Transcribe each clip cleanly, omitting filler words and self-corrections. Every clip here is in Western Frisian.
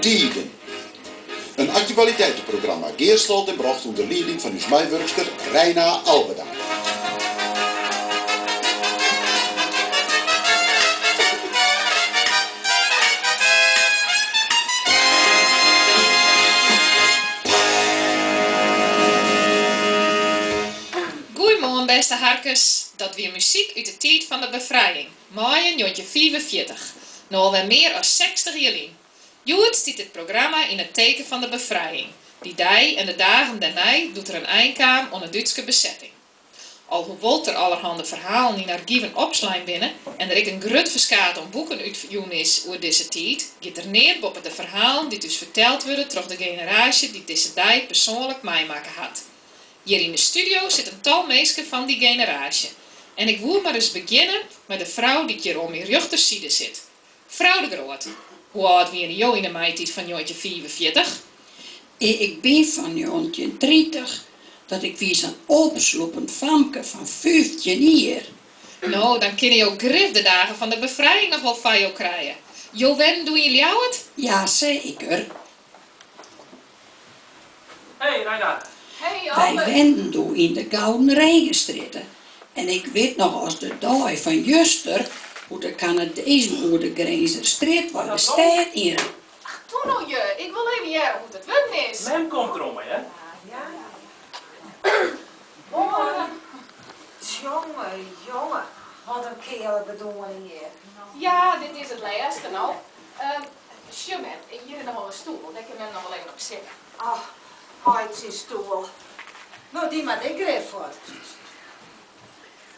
Tiden. In aktualiteiteprogramma, gearstald en brocht ûnder lieding fan ús meiwurkster Reina Alberda. Goeiemoarn bêste harkers, dat wie muzyk út de tiid fan de befrijing, maaie 1945, no alwer mear as 60 jier lyn. Hjoed stiet dit programma yn it teken fan de befrijing, dy dei en de dagen dêrnei doe't der in ein kaam oan de Dútske besetting. Alhoewol't der allerhande ferhalen yn argiven opslein binne en der ek in grut ferskaat oan boeken útjûn is oer dizze tiid, giet der neat boppe de ferhalen dy't ús ferteld wurde troch de generaasje dy't dizze dei persoanlik meimakke hat. Hjir yn de studio sit in tal minsken fan dy generaasje. En ik woe mar ris begjinne mei de frou dy't hjir oan myn rjochterside sit. Frou De Groot, hoe âld wiene jo yn de maitiid fan 1945? Ik bin fan 1930, dat ik wie sa'n opslûpend famke fan 15 jier. No, dan kinne jo grif de dagen fan de befrijing noch wol foar jo krije. Jo wennen doe yn Ljouwert? Ja, seker. Hey Reina. Hey Wy Albert. wennen doe yn de Gouden Regenstrjitte en ik wit noch as de dei fan juster hoe't de Kanadezen oer de Grinzer Wat Strjitwei de dat no? stêd yn Ach, toe no ju, ik wol even hearre hoe't it wurden is. Mem komt derom, hè? Moarn. Tsjonge, jonge, wat in keale bedoening hjir. Ja, dit is it lêste no. Sjoch mem, hjir is noch wol in stoel, dêr kin mem noch wol even op sitte. Och, heit syn stoel. No, dy moat ek grif fuort.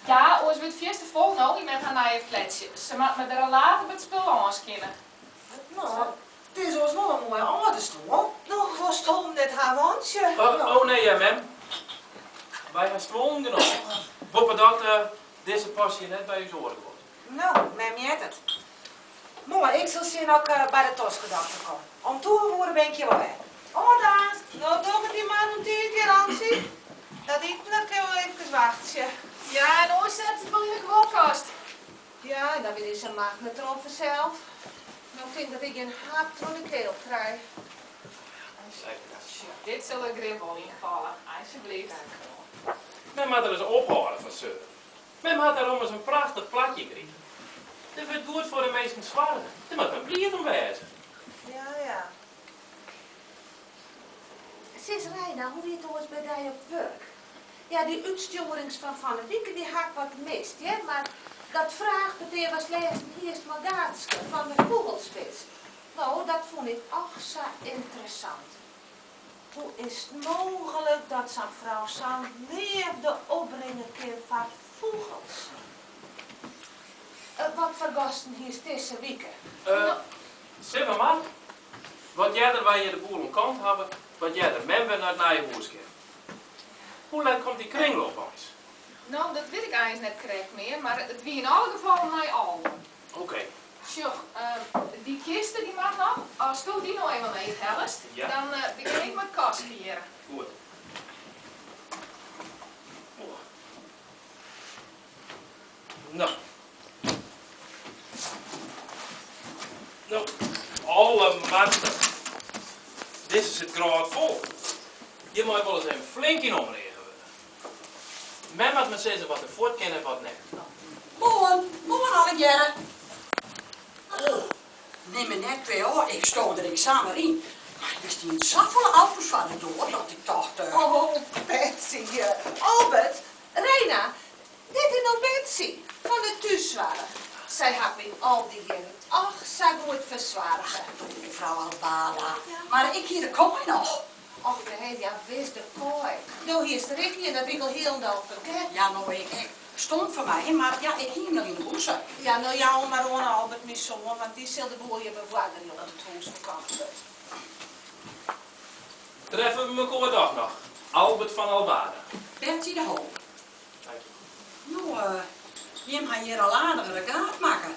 Ja, oars wurdt it fierste fol no yn mem har nije flatsje. Se moat mei de rollator by it spul lâns kinne. No, it is oars wol in moaie âlde stoel. No, wolsto him net hawwe, Antsje? Oh nee hear, mem. Wy ha stuollen genôch. Boppedat, dizze past hjir net by ús oare guod. No, mem heart it. Moai, ik sil sjen oft ik by de toskedokter kom. Om 12 oere bin ik hjir wol wer. Oant aanst. No doch it dy mar oan tiid hear Antsje. Dat iten dat kin wol eefkes wachtsje. Ja, en oars set it wol yn de kuolkast. Ja, en dan wie dizze magnetron fansels. No tink dat ik gjin hap troch de keel krij. Sjoch, dit sil der grif wol yn falle. Alsjeblieft. Mem moat ris ophâlde fan seuren. Mem hat dêr ommers in prachtich plakje krigen. Der wurdt goed foar de minsken soarge, dêr moat men bliid om wêze. Ja, ja. Sis Reina, hoe wie it oars by dy op it wurk? Ja, dy útstjoerings fan fan 'e wike dy ha ik wat mist, hear, mar dat fraachpetear watst lêsten hiest mei Gaatske fan de Fûgelspits, no, dat fûn ik och sa ynteressant. Hoe is it mooglik dat sa'n frou sa'n leafde opbringe kin foar fûgels? Wat foar gasten hiest dizze wike? Sille we mar. Wat earder wy hjir de boel oan kant hawwe, wat earder mem wer nei it nije hûs kin. Hoe let komt dy kringloop eins? No, dat wit ik eins net krekt mear, mar it wie yn alle gefallen nei alven. Oké. Sjoch, dy kiste dy moat noch. Asto dy no even omheech hellest, dan begjin ik mei it kastke hjir. Goed. No. No, allemachtig. Dizze sit grôtfol. Hjir mei wolris even flink yn omreage wurde. Mem moat mar sizze wat der fuort kin en wat net. Moarn, moarn allegearre. Oh, nim my net kwea-ôf, ik sto der ek samar yn. Mar der stienen safolle auto's foar de doar dat ik tocht. Oh, Betsy, Albert, Reina, dit is no Betsy fan de thússoarch. Sy hat my al dy jierren och sa goed fersoarge. Ach, frou Albada, mar ik hie de koai noch. Och nee, ja wis, de koai. Do hiest der ek ien, dat wie ik al hielendal fergetten. Ja, no ik ek. Stom fan my, mar ja, ik hie him noch yn 'e bûse. Ja, no jou him mar oan Albert, myn soan, want dy sil de boel hjir befoarderje oant it hûs ferkocht wurdt. Treffe we mekoar dochs noch, Albert fan Albada. Betsy de Hoop. Dank je. No, jim ha hjir al aardich regaad makke.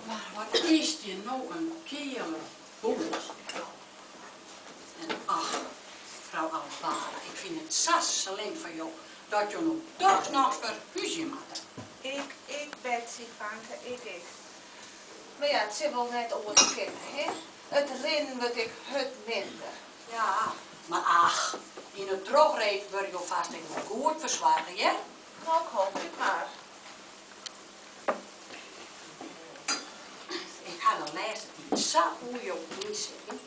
Mar wat is hjir no in keale boel. En ach, frou Albada, ik fyn it sa slim fan jo dat jo no dochs noch ferhúzje moatte. Ik ek, Betsy, fanke, ik ek. Mar ja, it sil wol net oars kinne, hè? It rinnen wurdt ek hurd minder. Ja, mar ach, yn 'e trochreed wurde jo fêst ek wol goed fersoarge, hear. No, ik hoopje it mar. Ik ha de lêste tiid sa oer jo ynsitten.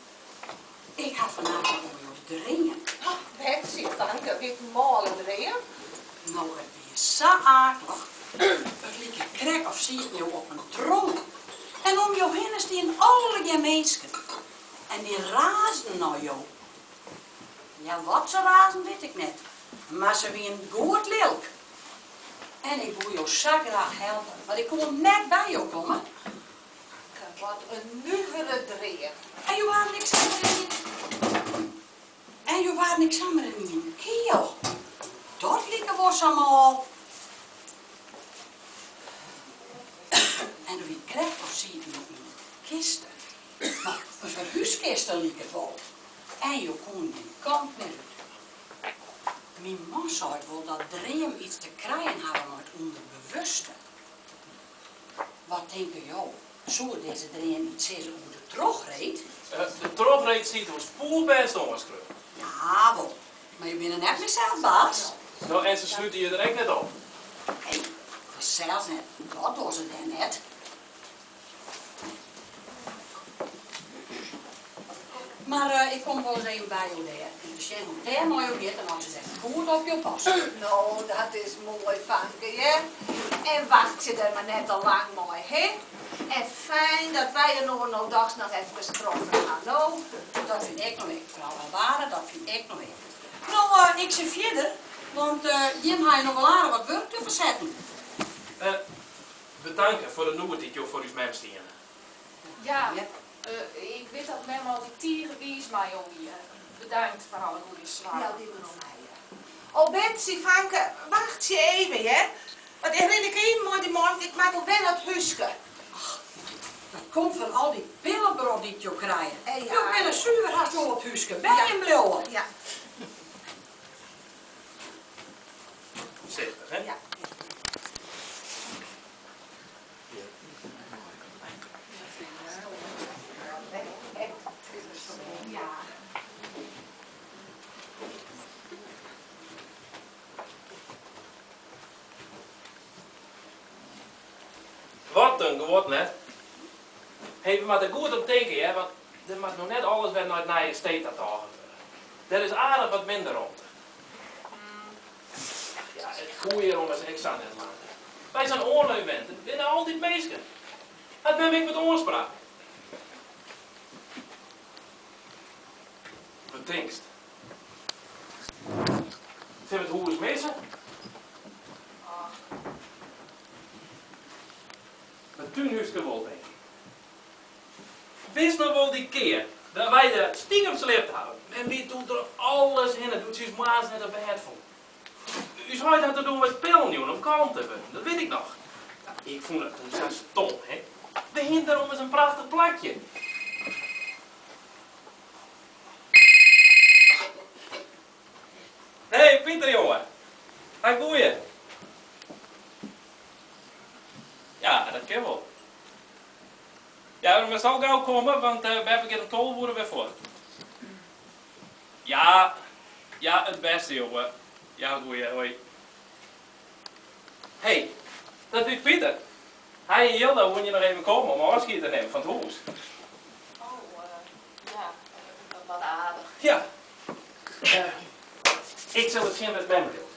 Ik ha fannacht noch oer jo dreamd. Och, Betsy, fanke, wie it in mâle dream? No, it wie sa aaklich. It like krekt of sieten jo op in troan. En om jo hinne stienen allegear minsken. En dy raasden nei jo. Ja, wat se raasden wit ik net, mar se wienen goed lilk. En ik woe jo sa graach helpe, mar ik koe net by jo komme. Fanke, wat in nuvere dream. En jo waarden ek samar in En jo waarden ek samar ynienen keal. Dat like wol sa mâl. En it wie krekt of sieten jo yn in kiste. No, in ferhúskiste like it wol. En jo koenen gjin kant mear út. Myn man seit wol dat dreamen iets te krijen hawwe mei it ûnderbewuste. Wat tinke jo, soe dizze dream iets sizze oer de trochreed? De trochreed stiet oars poerbêst oanskreaun. Jawol, mar jo binne net mear sels baas. No, en se slute je der ek net op. Nee, fansels net. Dat dogge se dêr net. Mar ik kom wolris even by jo dêr om te sjen hoe't it dêr mei jo giet en oft se dêr goed op jo passe. No, dat is moai, fanke, hear. En wachtsje der mar net te lang mei, hè? En fijn dat wy inoar no dochs noch efkes troffen ha, no. Dat fyn ik no ek, frou Elware, dat fyn ik no ek. No, ik sil fierder, want jim ha noch wol aardich wat wurk te fersetten. Betanke foar de noed dy't jo foar ús mem stiene. Ja, ik wit dat mem altyd tige wiis mei jo wie. Bedankt foar alle goede soarch. Ja, dy mar om my, ja. Oh, Betsy, fanke, wachtsje even, hear. Want ik rin ek even mei dy mei, want ik moat al wer nei it húske. Ach, dat komt fan al dy pillebrot dy't jo krije. Ja. Jo kinne suver hast wol op húske wenjen bliuwe. Ja. Voorzichtig, hè? Ja. Wat in guod net. Hé, we moatte goed om tinke hear, want der moat no net alles wer nei it nije stee ta tôge wurde. Der is aardich wat minder romte. Ja, it koe hjir ommers ek sa net langer. By sa'n oanleunwente binne altyd minsken. Hat mem ek wat oanspraak? Wat tinkst? Sille we it hûs misse? It túnhúske wol, tink ik. Witst noch wol dy kear dat wy der stikem sliept hawwe? Mem wie doe troch alles hinne doe't se ús moarns net op bêd fûn. Us heit hat har doe wat pillen jûn om kalm te wurden, dat wit ik noch. Ik fûn dat toen sa stom, hè. We hienen dêr ommers in prachtich plakje. Hey Pieter jonge, ha goeie. Ja, dat kin wol. Ja, we moatst al gau komme, want beppe giet om 12 oere wer fuort. Ja, ja, it bêste jonge. Ja, goeie, hoi. Hey, dat wie Pieter. Hy en Jilda woene hjir noch even komme om ôfskied te nimmen fan it hûs. Oh, ja, wat aardich. Ja. Ik sil it sjen wêr't mem bliuwt.